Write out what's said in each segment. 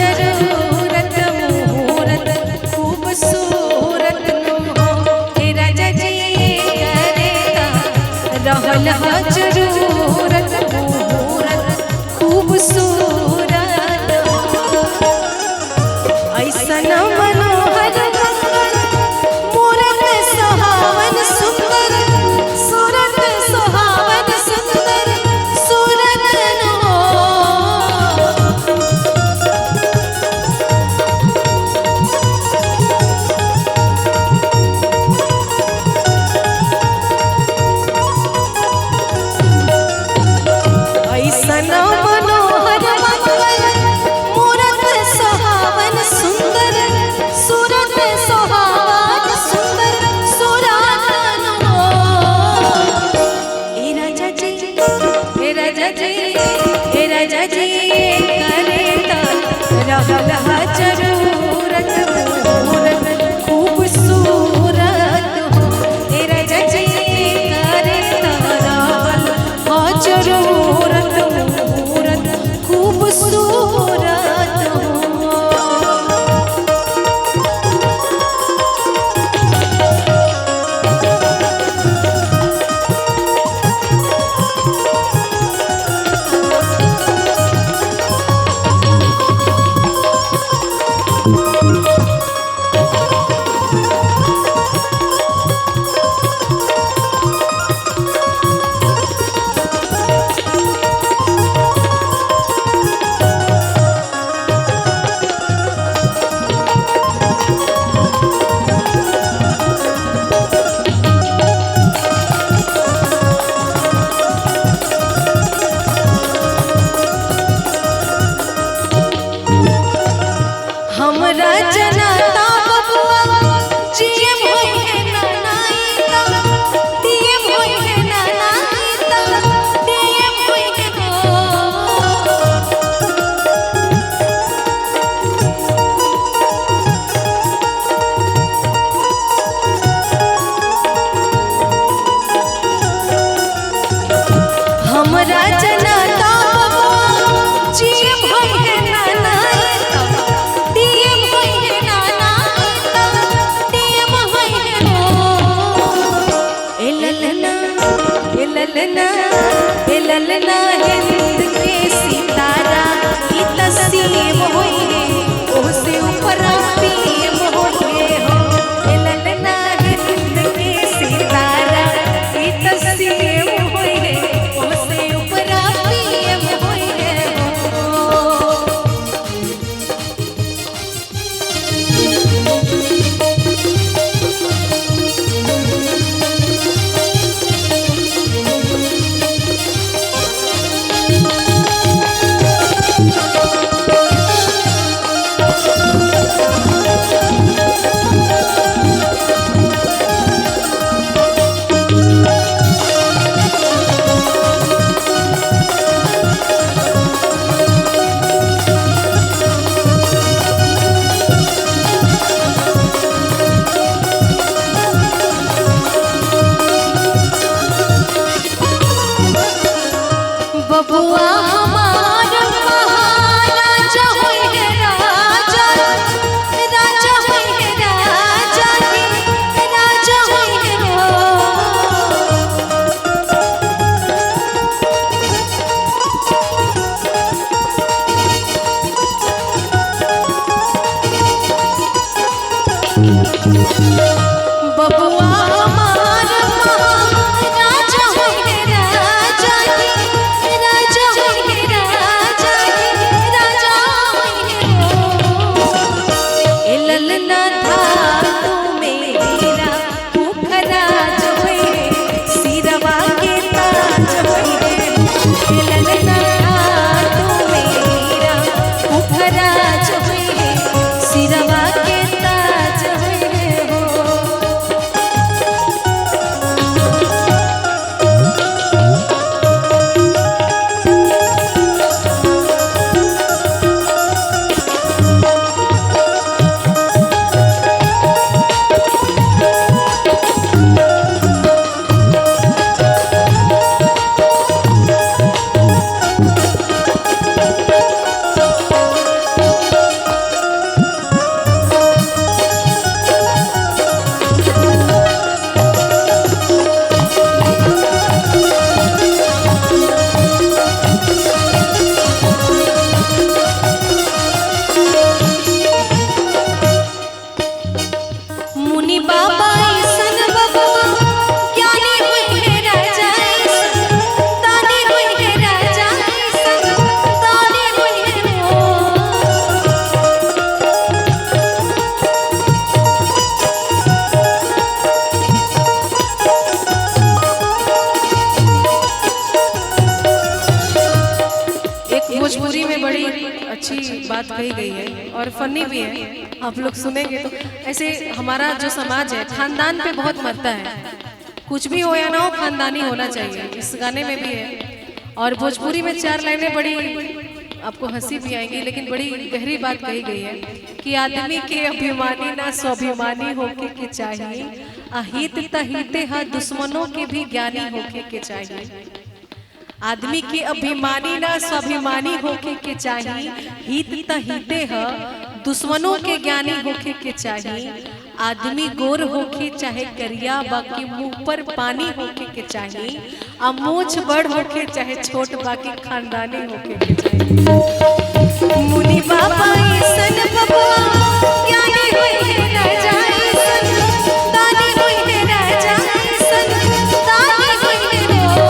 जरूरत मुहूर्त खूबसूरत नु हो। हे राजा जी करेता रहल ह जरूरत मुहूर्त खूबसूरत हो। ऐसन मनोहर मंगल मूरत सुहावन सुंदर सूरत सुहावन सुंदर सूरत नु हो। ऐसन मनोहर मंगल मूरत सुहावन सुंदर सूरत सुहावन सुंदर सूरत नु हो। हे राजा जी, हे राजा जी, हे राजा जी करेता रहल ह जरूरत मुहूर्त खूबसूरत हो। हे राजा जी करेता रहल ह जरूरत मुहूर्त खूबसूरत हो। हमरा जनता बबुआ जीएम होई है नानाईता, डीएम होई है नानाईता, डीएम होई है हो। हमरा जनता बबुआ जीएम होई है नानाईता, डीएम होई है नानाईता, डीएम होई है हो। ए ललना, ए ललना, ए ललना हिंद के सितारा ई तस्लीम होई है, ओसे ऊपर पीएम होई है हो। ए ललना हिंद के सितारा ई तस्लीम होई है, ओसे ऊपर पीएम होई है हो। बबुआ हमार महाराजा होई है राजा, राजा होई है राजा जी, राजा होई है हो। बबुआ हमार महाराजा होई है राजा जी, राजा होई है राजा जी, राजा होई है हो। ए ललना था तू मेरा पुखराज होई है, सिरवा के ताज होई है। ए ललना था तू मेरा पुखराज होई है, सिरवा के ताज होई है हो। मुनि बाबा ऐसन बबुआ ज्ञानी होई है राजा ऐसन दानी होई है राजा ऐसन दानी होई है हो। एक भोजपुरी में बड़ी अच्छी बात कही गई है और फनी भी है, आप लोग सुनेंगे तो। ऐसे हमारा जो समाज है खानदान पे बहुत मरता है, कुछ भी हो या ना हो खानदानी होना चाहिए, इस गाने में भी है। और भोजपुरी में 4 लाइनें बड़ी आपको हंसी भी आएंगी, लेकिन बड़ी गहरी बात कही गई है कि आदमी के अभिमानी ना स्वाभिमानी होके के चाहिए, अहित तहिते हा दुश्मनों के भी ज्ञानी होके के चाहिए। आदमी के अभिमानी ना स्वाभिमानी होके के चाहिए, हित तहिते ह दुश्मनों के ज्ञानी होके के चाहिए। आदमी गोर होके चाहे करिया, बाकी मुंह पर पानी होके के चाहिए, आ मूछ बड़ होके चाहे छोट, बाकी खानदानी होके के चाहिए। मुनि बाबा ऐसन बबुआ ज्ञानी होई है राजा ऐसन दानी होई है राजा ऐसन दानी होई है हो।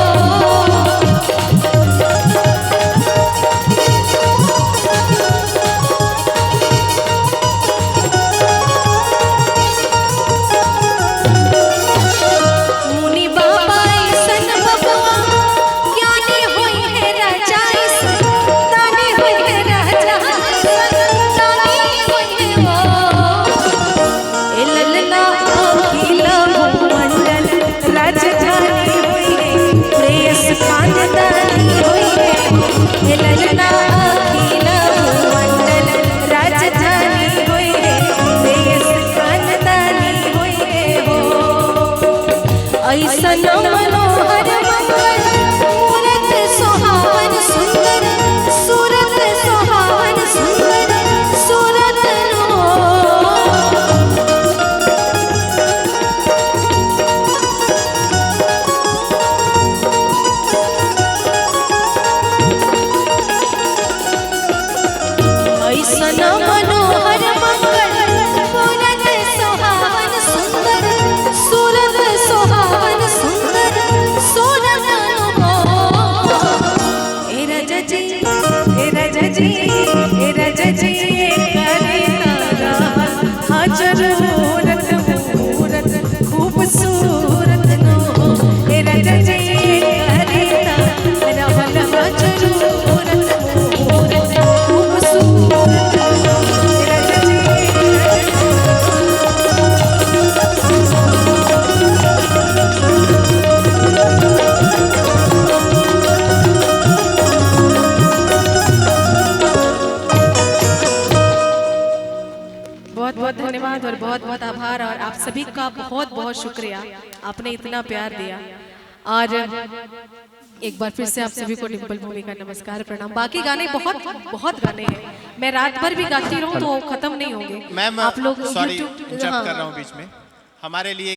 मुनि बाबा ऐसन बबुआ ज्ञानी होई है राजा ऐसन दानी होई है राजा ऐसन दानी होई है हो। ए ललना अखिल मंडल राजधानी होई है, प्रेयस खानदानी होई है। ए ललना अखिल मंडल राजधानी होई है, प्रेयस खानदानी होई है हो। ऐसन मनोहर मंगल मूरत सुहावन सुंदर सूरत सुहावन सुंदर सूरत नो। ऐसन मनोहर मंगल मूरत सुहावन सुंदर सूरत सुहावन सुंदर सूरत नो। ए राजा जी, ए राजा जी, ए राजा जी, करे तारा हाजर मूरत मूरत खूबसूरत नो। ए राजा जी, करे तारा हाजर मूरत मूरत खूबसूरत नो। ए राजा जी, बहुत बहुत धन्यवाद और बहुत बहुत आभार, और आप सभी का बहुत बहुत शुक्रिया, आपने इतना प्यार दिया। और एक बार फिर से आप सभी को डिम्पल भूमि का नमस्कार, प्रणाम। बाकी गाने बहुत बहुत गाने हैं, मैं रात भर भी गाती रहूं तो खत्म नहीं होंगे। मैम आप लोग सॉरी YouTube interrupt कर रहा हूँ बीच में, हमारे लिए